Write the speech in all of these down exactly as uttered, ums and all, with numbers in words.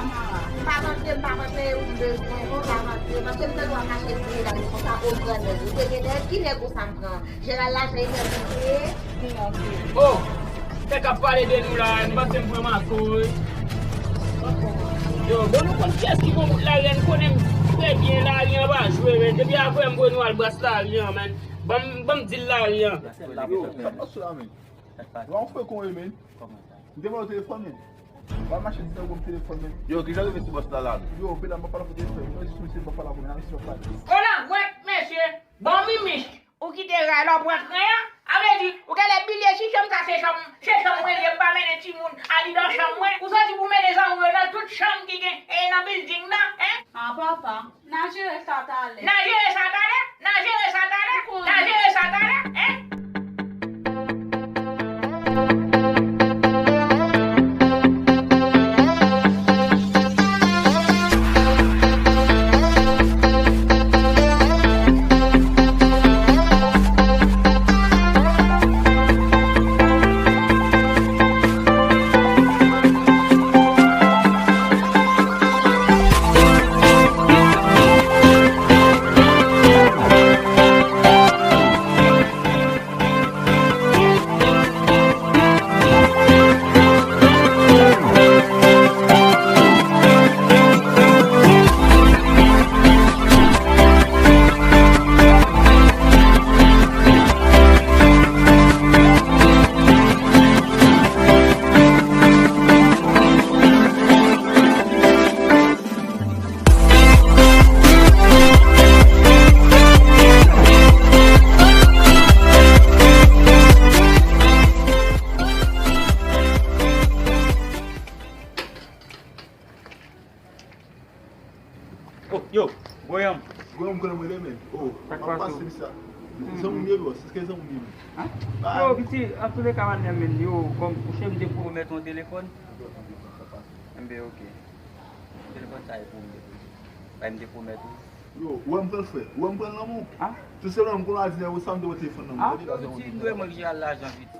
M pa rantre, m pa rantre, ou bezwen, m pa rantre. Paske m te dwe mache pou medam konsa, o grannèg. Ou te gen nèg, ki nèg ou sa m pran? Jeral Lajan, e nèg ou te ye? Oh! Nèg k ap pale de nou la, nou panse m pran makoy. Yo, bon, nou konn kiyès ki gon bout lari a, nou konnen m trè byen, lari an pa jwe, men. Depi avè m, bro, nou al bras lari an, men. Ban m, ban m di l lari an. Yo, sa pase la, men. Wa, on fwe kon e, men. M te vòlè telefòn, men. Wa mache di sa, bon, telefòn, men. Yo, kijan rive sou bòs la, la? Yo, peda m pa pale pou telefòn. Mwen, si misye pa pale pou mwen, misye pa pale. Ona, wè, mesye, bon, mimich. Ou kite ray la, ou pran tren an? A vle di, ou genlè bliye si chanm sa se chanm, se chanm mwen li ye, m pa mennen timoun andidan chanm mwen. Ou soti pou mennen zanmi w yo nan tout chanm ki gen, e, nan bilding nan, en? A, papa, n a jere sa talè. N a jere sa talè, n a jere sa talè, n a jere sa talè, en? Oh, yo, Goyam. Goyam, konnen mwen rele, men. Oh, m ap pase, misye. Zanmi m ye, bro. Se zanmi m ye, men. Yo, piti, antouleka, m ap men, yo, kòm ou se m te pwomèt yon telefòn. Enben, ok. Telefòn sa e pou mwen. Bay m te pwomèt ou. Yo, ou wè m pran l, frè? Ou wè m pran l nan men w? Tou se lè m konn a di nèg ou sa m te wè telefòn nan men w. Yo, piti, m dwe manje al lajan vit.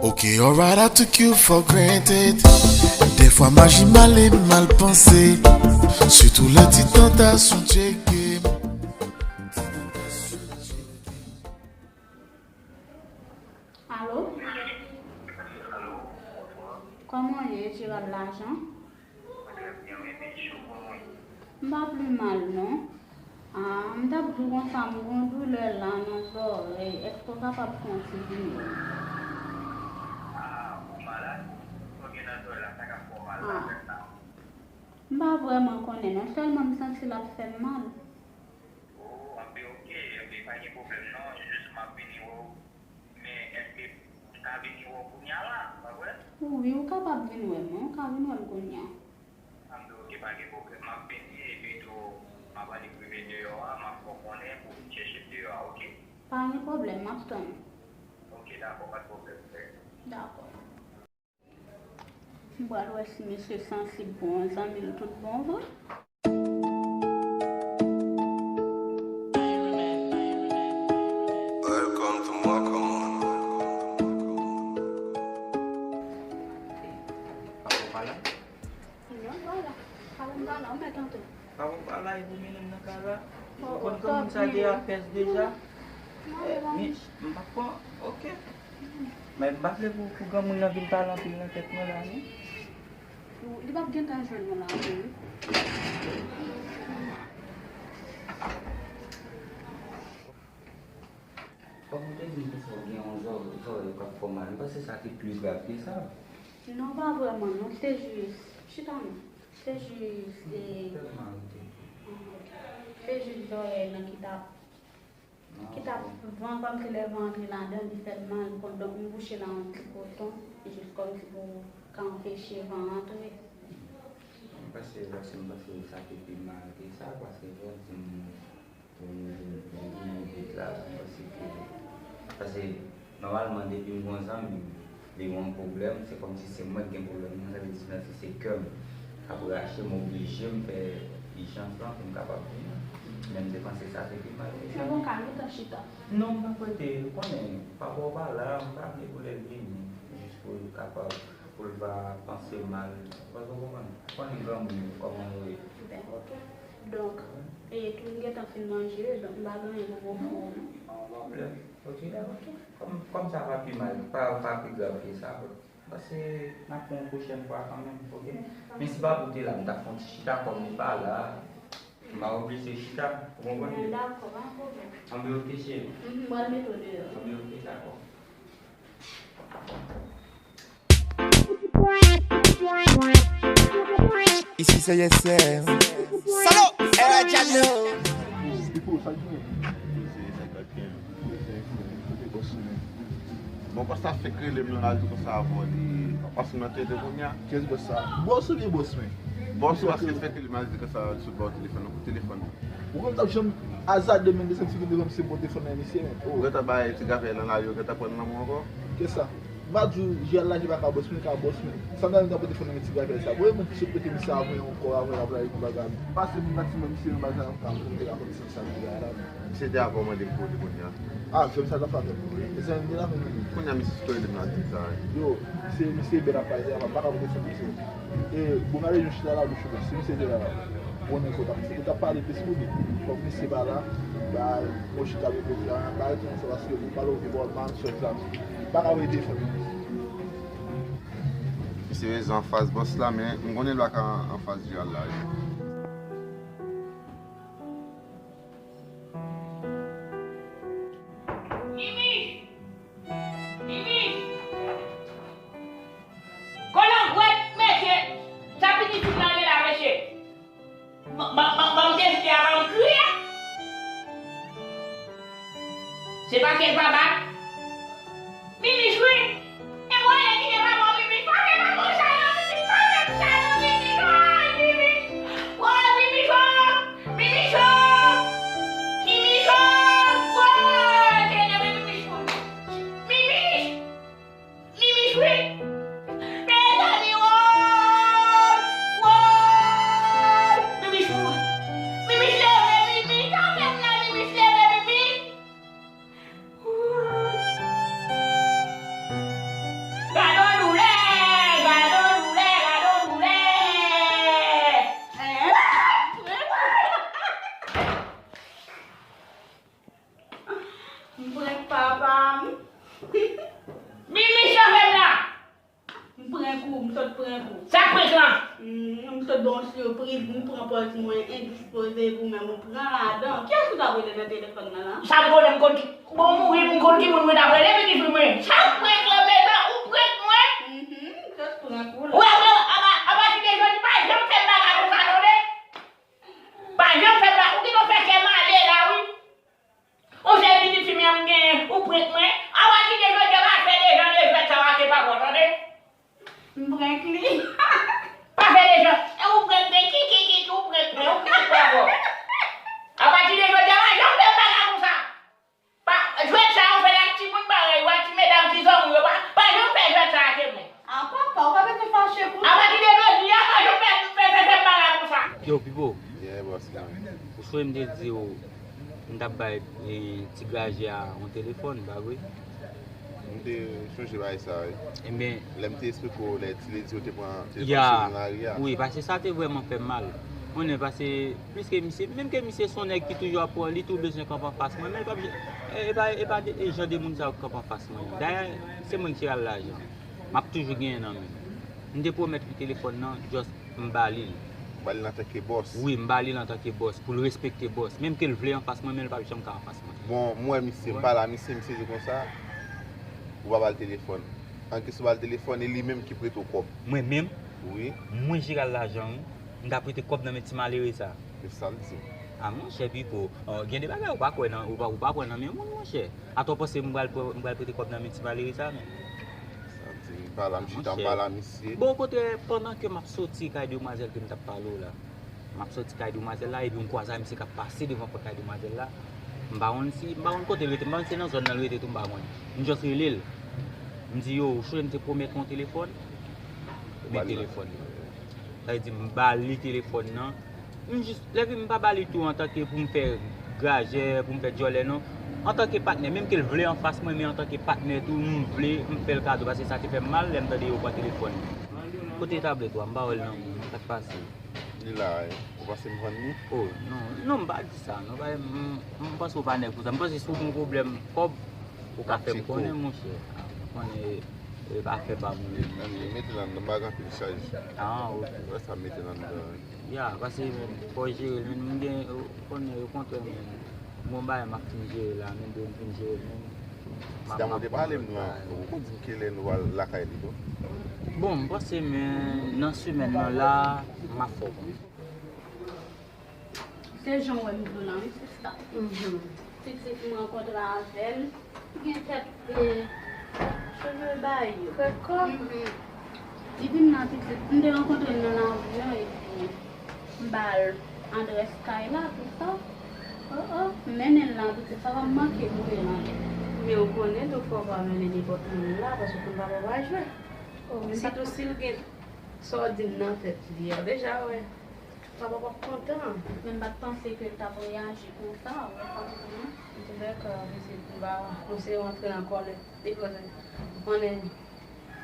Ok, alright, I took you for granted. Dèfwa maji m ale mal panse. Sitou lè ti tantasyon tcheke m. Alo? Kòman w ye, Jeral Lajan? M pa pi mal, non. Ah, m t ap di w konsa, m gon doulè la nan zòrèy. Èske w kapab fè yon ti vini wè m? Ah, ou malad? Ou gen nan zòrèy la, sa k ap fè w mal la, frè m nan? M pa vrèman konnen, non. Sèlman m santi l ap fè m mal. Oh, anben, ok, anben, pa gen pwoblèm, non. Jis m ap vini wè w. Men èske m ka vin wè w kounye a la, pa vre? Wi, ou kapab vin wè m, wi, ou ka vin wè m kounye a. Anben, ok, pa gen pwoblèm. M ap vini, epi tou, m ap ale rive deyò a, m ap fè w konnen pou w vin chèche m deyò a, ok? Pa gen pwoblèm, m ap tann ou. Ok, dakò, pa t pwoblèm, frè. Dakò. M pral wè si mesye sansib pou yon zanmi l tout bon vre. Welcome to Makaman. Papa pa la? Non, pa la. Papa m pa la, ou mèt antre. Papa pa la, e pou mennen m nan kay la. Ou konn kòman moun sa te a pès deja? Men, m pa pran, ok. Men m pa vle pou, pou granmoun nan vin pale anpil nan tèt mwen la, non. Li p ap gentan jwenn nou la, non. Fòk ou te di m konsa w gen yon zò-, zòrèy k ap fè w mal. M panse sa te pli grav ke sa. Non, pa vrèman, non. Se jis, chita non. Se jis, e, se jis zòrèy lan ki t ap, ki t ap van, kòmsi lè van antre ladan, li fè l mal. Donk, m bouche la yon ti koton, jis kòmsi pou ka anpeche van antre. M panse, paske m panse sa te pi mal ke sa, paske jodi m Pou nou vin, pou nou vin vit la, m panse ke, paske nòmalman depi m gon zanmi, li gon pwoblèm, se kòmsi se mwen ki gen pwoblèm nan, sa vle di nan se, se kè m k ap rache, m oblije m fè ijans lan pou m kapab vin. Men m te panse sa te pi mal ke sa. Se bon, ka gentan chita. Non, m pa prete, ou konnen, papa w pa la, m pa vle pou lè l vini, jis pou l kapab, pou l pa panse mal. Paske ou konprann, ou konnen granmoun yo, kòman yo ye. Ben, ok. Donk, e, tou m gentan fin manje, donk m pa gen anyen pou m ofri w, non. Non, pa pwoblèm, ok? Ben, ok. Kòm, kòm sa pa pi mal, pa, pa pi grav ke sa, bro. Pase n ap fè yon pwochèn fwa kanmenm, ok? Men si papa w te la, m t ap fè yon ti chita, kòm li pa la, m a oblije chita, ou konprann? Dakò, pa gen pwoblèm. Anben, ok, cheri. Mhm, m pral mete w deyò. Anben, ok, dakò. Ici c'est Y S M. Salo! Era Diablo! Bon, bòs la fèk rele m nan, l al di konsa avè w, li pase nan tele kounye a. Kiyès bòs sa? Bòs ou byen bòs mwen? Bòs ou, paske l fèk rele m, l al di konsa, l sot ba w telefòn nan, kou telefòn nan. Ou konn m t ap janm azade men desann sou devan m se bon telefòn nan misye, men. Oh. Ou gentan bay ti gafè nan lari, ou gentan pran nan men w ankò? Kiyès sa? M pa di w, Jal la, Jal pa ka bòs mwen, li ka bòs mwen. Sa m ta di, m ta pote fò nan men ti gafè sa. Bon, e moun ki sot prete misye avè yon kò, avè yon bagay, yon bagay. Pase m nan ti men misye yon bagay, m ka, m te ka konn sa m te la, la. Misye te avè w mande m kote kounye a. Ah, jwenn sa t ap fè avè m. E sa m te la konn mwen. Kounye a misye sot rele m la di sa. Yo, misye, misye bèl ap pale, m pa ka pote fò misye. E, bon, gade yon chita la, bouch ouvè. Si misye te la, la. Bon, nèg, ou t ap, ou t ap pale plis pou li. Fòk misye pa la, ba, bon, chita pou kote la, ba, tout sa, paske ou pale, ou gen bò, man, sòt la. Pa ka voye telefòn. Misye rezon anfas bòs la, men m konnen l pa ka anfas Jal la, wi. Mimi! Mimi! Kolangwèt, mesye! Sa pitit fi m nan ye la, mesye! Ban m te di a ban m kriye. Se paske l pa bat. Mimich wi. E mwen le kite pa bon Mimich. Pa fè pa bon sa non Mimich. Pa fè m sa non Mimich. Ay Mimich. Woy Mimich o. Mimich o. Mimich o. Woy se nève Mimich pou m. Mimich. Mimich wi. Mezanmi woy. Woy. Mimich mouri. Mimich leve Mimich. Sa w fè m la Mimich leve Mimich. Gade yon doulè, gade yon doulè, gade yon doulè. M prank papa m. Mimi sove m la. M prank ou, m sot prank ou. Sa k prank lan? M sot ba w sipriz, m pran pòz mwen endispoze pou mwen, m pran ladan. Kiyès ou t ap rele nan telefòn nan la? Sa m konnen m konn ki, bon mouri m konn ki moun mwen t ap rele pitit fi mwen. Sa k prank lan mezanmi, ou prank mwen? Mhm, m sot prank ou la. Ou wè mwen, apa, apati de jodi, pa janm fè m bagay konsa tande. Pa janm fè m bagay, ou gentan fè kè m ale la wi. Ou se pitit fi m an m genyen, ou prank mwen. Apati de jodi a pa fè de jan de jwèt sa yo ake papa w tande. M prank li. Pa fè de jan. E ou prank mwen, ki, ki, ki, ki, ou prank mwen, ou prank papa w. Apati de jodi a pa janm fè m bagay konsa. Pa, jwèt sa yo fè l ak timoun parèy ou a, ti medam, ti zanmi w yo, pa, pa janm fè jwèt sa ake mwen. A papa, ou pa bezwen fache pou sa. Apati de jodi a, pa janm fè, fè, fè, fè m bagay konsa. Yo, Pipo. Yeah, bòs la. Ou sonje m te di w, m t ap bay, e, ti graje a yon telefòn, pa vre? M te sonje bagay sa, wi. Ebyen, lè m te esplike w, lè ti ledi yo te pran telefòn sou lari a. Wi, paske sa te vrèman fè m mal. Konnen, paske, pliske misye, menm ke misye se yon nèg ki toujou ap pran, li tou bezwen kanpe anfas mwen, men l p ap, e, e pa, e pa de, e jan de moun sa yo k kanpe anfas mwen. Dayè, se mwen ki al lajan. M ap toujou genyen nan men m. M te pwomèt li telefòn nan, just m ba li l. Ou ba li l antanke bòs? Wi, m ba li l antanke bòs, pou l respekte bòs. Menm ke l vle anfas mwen, men l p ap janm ka anfas mwen. Bon, m wè misye, m pale a misye, misye di konsa, ou pa ba l telefòn. An kesyon ba l telefòn, e li menm ki prete w kòb. Mwen menm? Wi. Mwen ki al lajan, wi. M ta prete kòb nan men ti malere sa. Se sa l di. A monchè Pipo, gen de bagay ou pa kwè nan, ou pa, ou pa kwè nan men moun, monchè. Atò w panse m pral pran, m pral prete kòb nan men ti malere sa menm? Sa di m pale a, m chita, m pale a misye. Bon, okontrè, pandan ke m ap soti kay demwazèl ke m t ap pale w la, m ap soti kay demwazèl la, epi m kwaze a misye k ap pase devan pòt kay demwazèl la. M pa konn si, m pa konn kote l rete, m pa konn si se nan zòn nan l rete tou, m pa konn. M just rele l. M di, yo, ou sonje m te pwomèt ou yon telefòn? Ebyen, telefòn nan. Sa vle di, m ba li telefòn nan. M jis, lè vin m pa ba li tou antanke pou m fè grajè, pou m fè djòlè, non. Antanke patnè, menm ke l vle anfas mwen, men antanke patnè tou, m vle, m fè l kado, paske sa te fè m mal lè m tande yo pran telefòn li. Kote tablèt ou a? M pa wè l nan men m, sa k pase? Li la, wi. Ou panse m vann li? Oh, non, non, m pa di sa, non, pa, m, m panse w pa nèg pou sa. M panse si w gen yon pwoblèm kòb, ou ka fè m konnen, monchè. Ou konnen, e, afè pa moun. Mete l anndan, m pa gen anpil chaj. Ah, ok. Wè sa, mete l anndan, wi. Ya, paske fò jere l, men m gen, ou konnen, okontrè, men m gon bagay m ap fin jere la, men depi m fin jere l, men m ap, m ap pale m nan, ou di m kilè nou al lakay li tou? Bon, m panse, men nan semèn nan la, m ap fè w konnen. Se jan w wè m di w lan, wi, sista. Mhm. Pitit m rankontre avè l, gen tèt, e, cheve bay yo. Kòk. Mhm. Li vin nan pitit, m te rankontre l nan lari an, epi m ba l adrès kay la, tou sa. Oh, oh, m mennen l la, pitit, sa pa manke boure l anlè. Men ou konnen tou fò w pa mennen nenpòt moun la, paske konn papa pa jwe. Oh, men sitou si l gen sa w di m nan tèt li a, deja, wè. Papa p ap kontan. Men m pa t panse ke l t ap reyaji konsa, ou konprann? Antoulèka, pitit, m pa, m se rantre nan kòlè. Depoze. Ou konnen,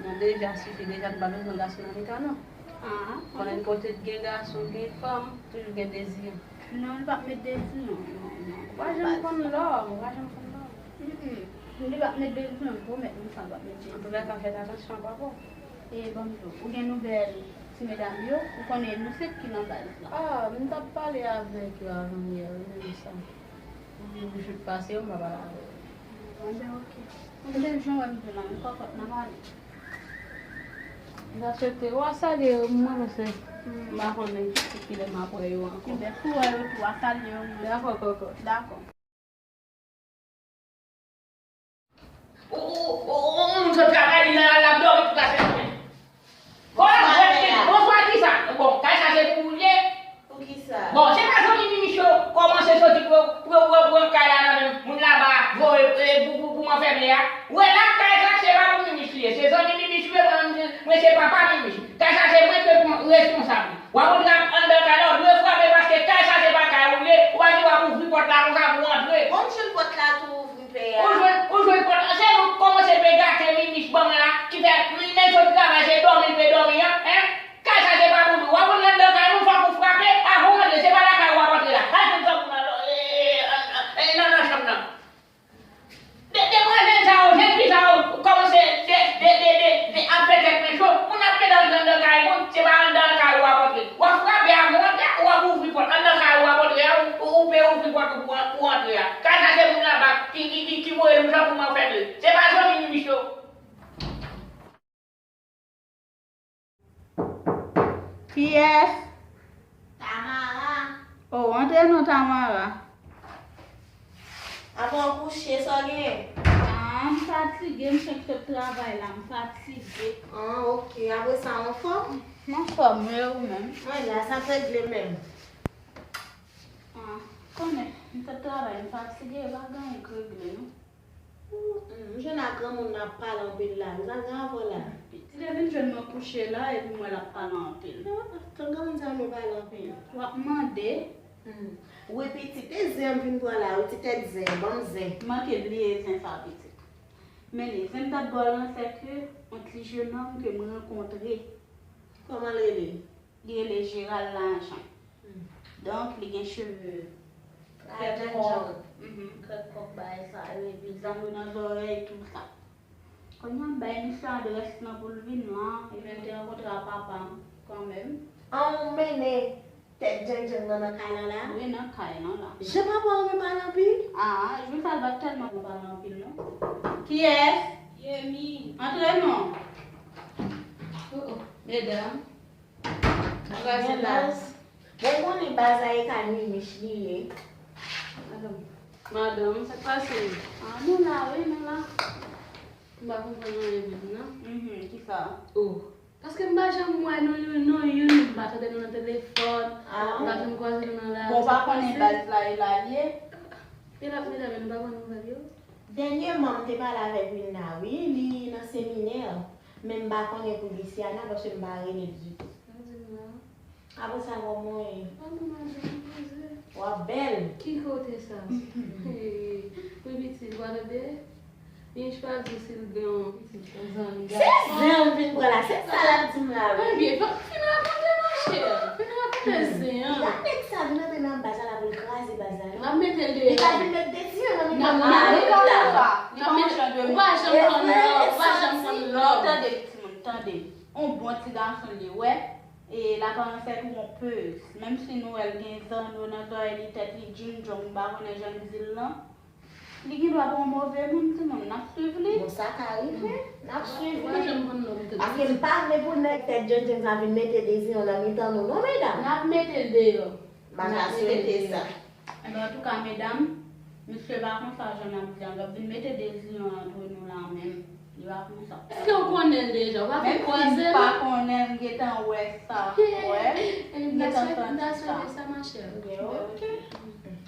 nou deja sifi, deja nou pa bezwen gason nan mitan nou. Ah, konnen kote t gen gason, gen fanm, toujou gen dezi. Non, li p ap met dezi, non, non, non. Ou pa janm konn lòm, ou pa janm konn lòm. Mm, mm. Li p ap met dezi, non, m pwomèt nou sa, li p ap met dezi. Antoulèka, fè atansyon, papa. E ban m di w, ou gen nouvèl ti medam yo? Ou konnen nou sèt ki nan baz la. Ah, m t ap pale avèk yo avanyè, wi, menm sa. Ou vin jouk pase yo, m pa pale avè yo. Anben, ok. Anben, jan w wè m vin la, m kòkòt nan pale. M ta swete w a salye yo, mwen, paske m pa konnen kilè m ap wè yo ankò. Enben, si w wè yo tou, w a salye yo, mwen. Dakò, kòkòt. Dakò. Ou, ou, ou, ou, ou moun sot travay, li nan al ap dòmi tout lasemèn. Bonswa, bonswa, kisa? Bon, kay sa se pou ou l ye? Pou kisa? Bon, se pa zanmi Mimich yo kòmanse soti pou yo, pou yo, pou yo pran kay la nan men moun laba, voye, e, pou, pou, pou m anfèmen a. Wè la, kay sa se pa pou Mimich li ye, se zanmi Mimich li ye, mwen, mwen se papa Mimich. Kay sa se mwen ki responsab li. W ap antre anndan kay la, w dwe frape paske kay sa se pa kay ou li ye, ou pa gen dwa pou ouvri pòt la konsa pou w antre. Bon, m jwenn pòt la tou ouvri pè a. Ou jwenn, ou jwenn pòt la, se nou k kòmanse pe gate Mimich ban mwen la, ki fè li menm sot travay se dòmi l pe dòmi an, en? Kay sa se pa pou nou. W ap antre anndan kay nou, fòk ou frape avan w antre, se pa lakay ou w ap antre la. Al jwenn zanmi w nan, e, e, e, nan, nan chanm nan. De, demwazèl sa yo, jèn fi sa yo, kòmanse de, de, de, de, de ap fè tèt men cho. Moun ap gentan anndan kay moun, se pa anndan kay ou w ap antre. W ap frape avan w antre, w ap ouvri pòt. Anndan kay ou w ap antre a, ou, ou, ou pe ouvri pòt ou pou, pou antre a. Kay sa se moun laba ki, ki, ki, ki voye nou jan pou m anfèmen. Se pa zanmi Mimich yo. Kiyès? Tamara. Oh, antre non, Tamara. Avan w kouche, sa w genyen? Ah, m fatige, m fenk sot travay la, m fatige. Ah, ok. Apre sa, w anfòm? M anfòm, wi, ou menm? Mwen la, sa t regle menm. Ah, konnen, m sot travay, m fatige, pa gen anyen k regle, non. Mm, m jwenn ak granmoun nan ap pale anpil la. Sa gen avè w la? Pitit la vin jwenn mwen kouche la, epi m wè l ap pale anpil. Ah, tan granmoun sa renmen pale anpil. W ap mande. Mm. Wi, pitit, e zen an vin pran la, wi, ti tèt zen, ban m zen. M manke bliye zen sa, pitit. Men li, zen m t ap ba w lan, se ke yon ti jenòm ke m rankontre. Kòman l rele? Li rele Gérald Lajan. Hmm. Donk, li gen cheve krèk kòk, mhm, krèk kòk, bagay sa yo, epi zanno nan zòrèy, tou sa. Kounye a, m bay misye adrès lan pou l vin la, epi m te rankontre ak papa m kanmenm. An, ou mennen tèt djandjang nan nan kay lan la? Wi, nan kay lan la. Jan papa w renmen pale anpil? Ah, jou sa l pa t tèlman pale anpil, non. Kiyès? Yemi. Antre non. Oh, oh, medam. Bon, baz. Bon, konnen baz la e kay Mimich li ye. Madanm. Madanm, sa k pase? Ah, nou la, wi, nou la. M pa konprann anyen menm, non. Mhm, kisa? Oh. Paske m pa janm wè nou youn, nou youn, m pa tande nou nan telefòn, ah, m pa janm kwaze nou nan lari. Bon, ou pa konnen baz la e la l ye? E lòt medam yo, nou pa konn nouvèl yo? Dènyèman, m te pale avèk Wilna, wi, li nan seminè. Men m pa konnen pou Luciana, paske m pa rele l ditou. Sa di m la? Apre sa, kòman w ye? Ann, madanm, poze. W ap bèl. Ki kote sa? Wi pitit, w a tande? Li chwazi si l gen yon pitit, yon zanmi. Se zen w vin pran la, se sa l ap di m la wi. Ebyen, fin rakonte monchè, fin rakonte zen an. Gad nèg sa vin antre nan baz la pou l kraze baz la non. N ap mete l deyò. Li ka vin met de ti men nan mitan baz la. Li pa konn sa, li pa konn jan de moun. Ou pa janm konn lè, ou pa janm konn lè. Tande timoun, tande. On bon ti gason li ye, wè. E laparans fè twonpez. Menm si nou wè l gen zanno nan zòrèy li, tèt li djingjong, m pa konnen jan n di l lan. Li gen dwa pa yon move moun, timoun. N ap swiv li. Bon, sa ka rive. N ap swiv li. Paske m pa vle pou nèg tèt djendjen sa vin mete deziyon nan mitan nou, non, medam. N ap mete l deyò. M pa ta swete sa. Ebyen, antouka, medam, misye pa konsa jan n ap di a. L ap vin mete deziyon antre nou la menm. Li pa konsa. Èske w konnen l deja? Ou pa fè kwaze l? Menm si m pa konnen l, m gentan wè sa. Wè. M gentan santi sa. M ta swete sa, machè. Ebyen, oke.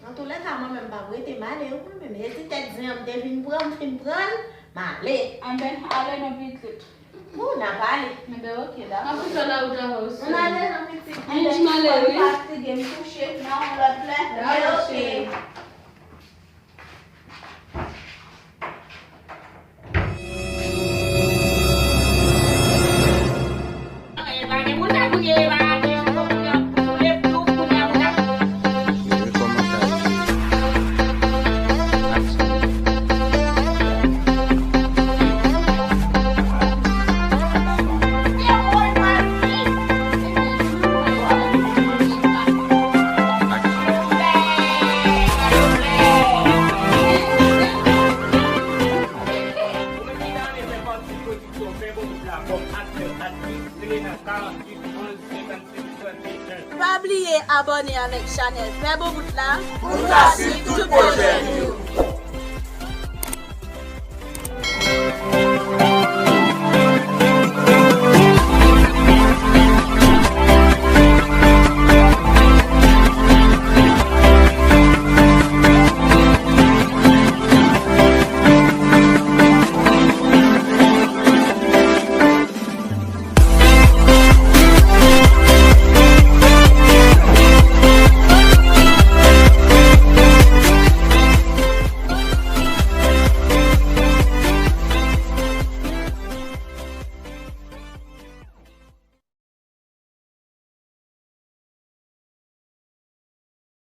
Antoulèka, mwen menm m p ap rete, m ale wi mwen menm. E ti tèt zen an m te vin pran, m fin pran l, m ale. Anben, ale non pitit. Ou n ap ale. Enben oke, dakò. M ap fè lawout avè w sè. Ann ale non pitit. Ann ale wi. M fatige, m kouche, nan yon lòt lè. Dakò cheri. Pa bliye abòne avèk chanèl Fè Bon Bout la pou n ka swiv tout